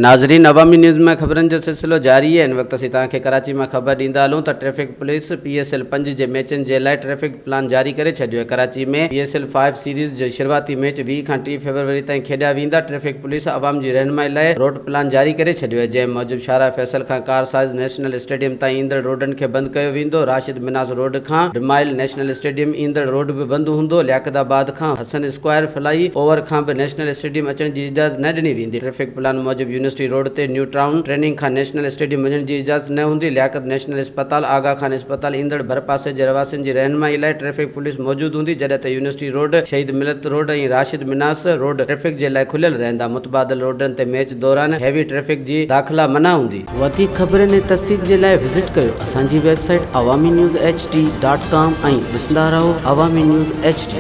ناظرين عوامي نيوز ۾ خبرن جو سلسلو جاري آهي هن وقت اسين توهان کي ڪراچي مان خبر ڏيندا هلون ته traffic police P S L پنج جي ميچن جي لاء ٽريفڪ پلان جاري ڪري ڇڏيو آهي Karachi ۾ P S L five series جو شروعاتي ميچ 20 کان 30 فيبروري تائين کيڏيا ويندا ٽريفڪ پوليس عوام جي رهنمائي لاء روٽ پلان جاري ڪري ڇڏيو آهي جنهن موجب شاهراهه فيصل کان ڪار ساز نيشنل اسٽيڊيم تائين ايندڙ روڊن کي بند ڪيو ويندو، راشد منهاس روڊ کان ڊمائل نيشنل اسٽيڊيم ايندڙ روڊ به بند هوندو، لياقت آباد کان حسن اسڪوائر فلائي اوور کان به نيشنل اسٽيڊيم اچڻ جي اجازت نه ڏني ويندي، ٽريفڪ پلان موجب يونيورسٽي روڊ تي نيو ٽائون ٽريننگ کان نيشنل اسٽيڊيم وڃڻ جي اجازت نه هوندي، لياقت نيشنل اسپتال، آغا خان اسپتال ايندڙ ڀرپاسي جي رهواسين جي رهنمائي لاء ٽريفڪ پوليس موجود هوندي، جڏهن ته university road, Shaheed Millat road ۽ Rashid Minhas road traffic جي لاء کليل رهندا، متبادل روڊن تي ميچ دوران هيوي ٽريفڪ جي داخلا منع هوندي. وڌيڪ خبرن ۽ تفصيل جي لاء وزٽ ڪيو اسان جي website Awami news H D dot com ۽ ڏسندا رهو عوامي نيوز ايڇ ڊي.